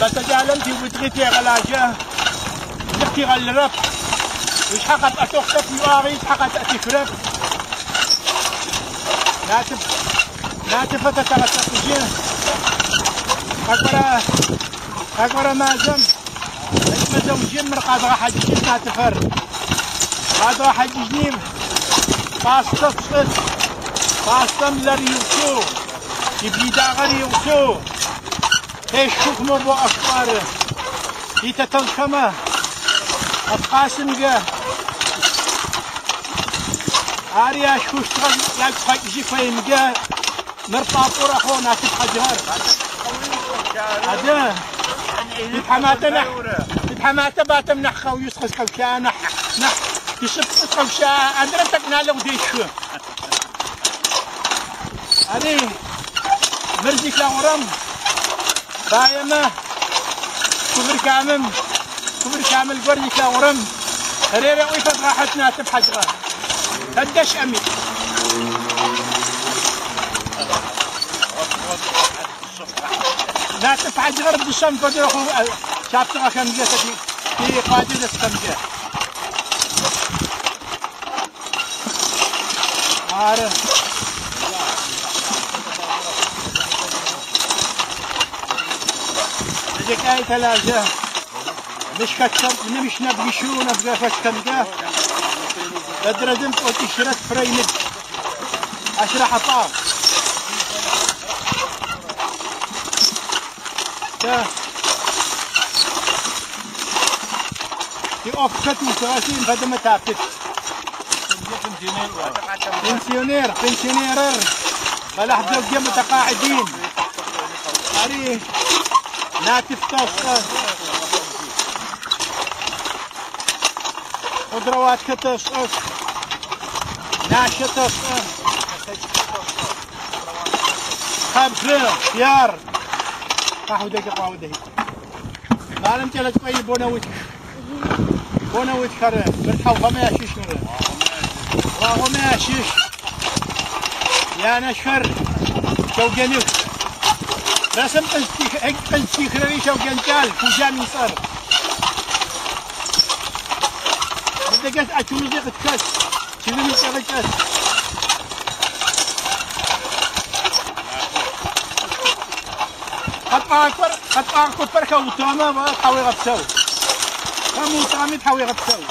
Бэтэкӏалэм тиубытыгъи тегъэлажьэ, зыкъытигъэлырэп. Ышъхьэ къэтӏэтыгъ хъутэп иӏуагъи, ышъхьэ къэтӏэтыхырэп. Натыф, Натыфэ тэ тэгъэцэкъыжьы. Къэкӏорэ, къэкӏорэ мазэм, мэзэ ужым мыр къадгъэхьаджыжьыщт Натыфэр. Къадгъэхьаджыжьыни пӏастэ тшӏыт. Пӏастэм лэр игъусэу, иблидагъэр игъусэу, къешхых мо боӏэшху ары. Титэтэжъхэмэ, Къэпкъасымгэ ари ашхыщтыгъэ ягу къэкӏыжьы фэемыгэ мыр пӏапӏурэ хъоу насып хьаджыгъэр. Адэ, титхьаматэ нахь, титхьаматэ батэм нахь къэуюс къызкъэуща нахь, нахь тишъыпкъ къызкъэуща, адрэм тӏэкӏу налэгъу дешхы. Ари, мыр зилъэгъурэм баемэ кувыркамым, кувыркамыл гор зилъэгъурэм рерэӏуи фэзгъахьыт насып хьаджыгъэ. Тэдэ щыӏэми. Насып хьаджыгъэр дышъэм фэдэу хъу шапсыгъэхэмкӏэ сэ тикъуаджэ дэсхэмкӏэ. Ары. Зэкӏай тэлажьэ. Мыщ хэтхэм, нэмыщ нэбгищэу нэбгырэ хэтхэмкӏэ Бэдрэдым тӏокӏищырэ тфырэ иныбжь. Ащ рахьылӏагъ. Тэ тиӏоф хэт усыгъэси фэдэмэ тапылъ. Пенсионер, пенсионерыр бэлахь дэгуе متقاعدين. Ари натыф тэшӏэ. Хъудроватхэ тэшӏэх. Нащэ тэшӏэ. Хабзы, хъяр. Къахьудэкӏэ къуаудэхи. Малым кӏэлэцӏыкӏу бонэутх. Бонэутхэр быртхьаугъэмэ ящыщ мыры. Гъуагъомэ ящыщ. Янэшхэр шэуджэных. Расым къызтихырэри шэуджэн кӏал, Кужан ыцӏэр. Мыдэкӏэ Ацумыжъи къытхэс, чылым ичӏэгъы чӏэс. Къэтӏуагъэхэр, къэтӏуагъэ купэр хэутыгъэмэ тхьауегъэпсэу. Хэмыутыгъэми тхьауегъэпсэу.